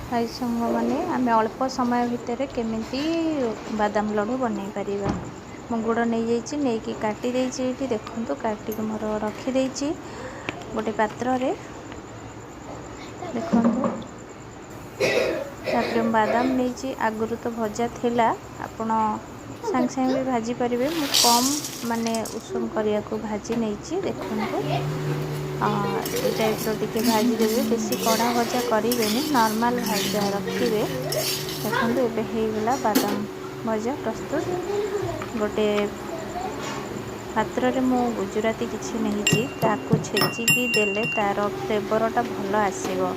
High ସାଙ୍ଗମାନେ, ଆମେ ଅଳ୍ପ ସମୟ ଭିତରେ କେମିତି ବାଦାମ ଲଡ଼ୁ ବନେଇ ପାରିବା। ମୁଁ ଗୁଡ଼ ନେଇଯାଇଛି, ନେଇକି କାଟି ଦେଇଛି। ଏଇଠି ଦେଖନ୍ତୁ, କାଟିକି ମୋର ରଖିଦେଇଛି ଗୋଟେ ପାତ୍ରରେ, ଦେଖନ୍ତୁ। ତାପରେ ମୁଁ ବାଦାମ ନେଇଛି, ଆଗରୁ ତ ଭଜା ଥିଲା, ଆପଣ ସାଙ୍ଗେ ସାଙ୍ଗେ ବି ଭାଜି ପାରିବେ। ମୁଁ କମ୍ ମାନେ ଉଷୁମ କରିବାକୁ ଭାଜି ନେଇଛି, ଦେଖନ୍ତୁ। ଏଇ ଟାଇପ୍ର ଟିକେ ଭାଜିଦେବେ, ବେଶୀ କଡ଼ା ଭଜା କରିବେନି, ନର୍ମାଲ୍ ଭଜା ରଖିବେ। ଦେଖନ୍ତୁ, ଏବେ ହେଇଗଲା ବାଦାମ ଭଜା ପ୍ରସ୍ତୁତ। ଗୋଟେ ପାତ୍ରରେ ମୁଁ ଗୁଜୁରାତି କିଛି ନେଇଛି, ତାକୁ ଛେଚିକି ଦେଲେ ତା'ର ଫ୍ଲେଭରଟା ଭଲ ଆସିବ।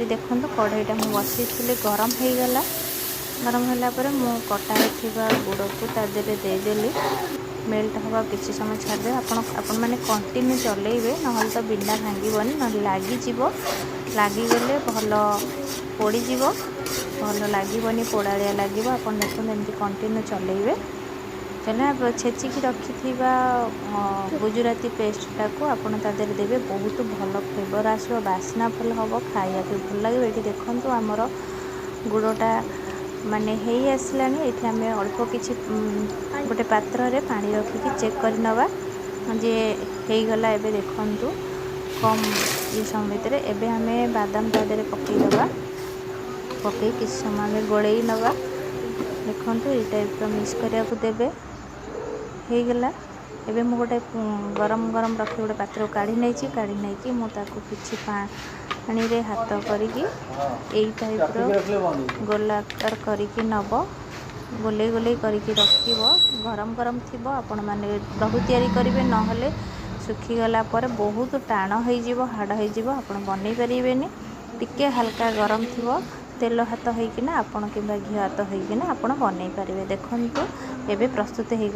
ଦେଖନ୍ତୁ, କଢ଼େଇଟା ମୁଁ ବସେଇଥିଲି, ଗରମ ହେଇଗଲା। ଗରମ ହେଲା ପରେ ମୁଁ କଟା ହେଇଥିବା ଗୁଡ଼କୁ ତା ଦେହରେ ଦେଇଦେଲି। ମେଲ୍ଟ ହେବା କିଛି ସମୟ ଛାଡ଼ିଦେବେ। ଆପଣମାନେ କଣ୍ଟିନ୍ୟୁ ଚଲେଇବେ, ନହେଲେ ତ ବିଣ୍ଡା ଭାଙ୍ଗିବନି, ନହେଲେ ଲାଗିଯିବ। ଲାଗିଗଲେ ଭଲ ପୋଡ଼ିଯିବ, ଭଲ ଲାଗିବନି, ପୋଡ଼ାଳିଆ ଲାଗିବ। ଆପଣ ଦେଖନ୍ତୁ, ଏମିତି କଣ୍ଟିନ୍ୟୁ ଚଲେଇବେ। ଚଲା ଛେଚିକି ରଖିଥିବା ଗୁଜୁରାତି ପେଷ୍ଟଟାକୁ ଆପଣ ତା ଦେହରେ ଦେବେ, ବହୁତ ଭଲ ଫ୍ଲେଭର୍ ଆସିବ, ବାସ୍ନା ଭଲ ହେବ, ଖାଇବାକୁ ଭଲ ଲାଗିବ। ଏଇଠି ଦେଖନ୍ତୁ, ଆମର ଗୁଡ଼ଟା ମାନେ ହେଇ ଆସିଲାଣି। ଏଇଠି ଆମେ ଅଳ୍ପ କିଛି ଗୋଟେ ପାତ୍ରରେ ପାଣି ରଖିକି ଚେକ୍ କରି ନେବା ଯେ ହେଇଗଲା। ଏବେ ଦେଖନ୍ତୁ, କମ୍ ଇଏ ସମୟ ଭିତରେ ଏବେ ଆମେ ବାଦାମ ତା ଦେହରେ ପକାଇଦେବା। ପକାଇ କିଛି ସମୟ ଆମେ ଗୋଳେଇ ନେବା। ଦେଖନ୍ତୁ, ଏଇ ଟାଇପ୍ର ମିକ୍ସ କରିବାକୁ ଦେବେ। ହେଇଗଲା। ଏବେ ମୁଁ ଗୋଟେ ଗରମ ଗରମ ରଖି ଗୋଟେ ପାତ୍ରକୁ କାଢ଼ି ନେଇଛି। କାଢ଼ି ନେଇକି ମୁଁ ତାକୁ କିଛି ପାଣିରେ ହାତ କରିକି ଏଇ ଟାଇପ୍ର ଗୋଲାକାର କରିକି ନେବ, ଗୋଲେଇ ଗୋଲେଇ କରିକି ରଖିବ। ଗରମ ଗରମ ଥିବ, ଆପଣମାନେ ଲଡ଼ୁ ତିଆରି କରିବେ, ନହେଲେ ଶୁଖିଗଲା ପରେ ବହୁତ ଟାଣ ହେଇଯିବ, ହାଡ଼ ହେଇଯିବ, ଆପଣ ବନେଇ ପାରିବେନି। ଟିକେ ହାଲକା ଗରମ ଥିବ, ତେଲ ହାତ ହେଇକିନା ଆପଣ କିମ୍ବା ଘିଅ ହାତ ହେଇକିନା ଆପଣ ବନେଇ ପାରିବେ। ଦେଖନ୍ତୁ, ଏବେ ପ୍ରସ୍ତୁତ ହେଇଗଲା।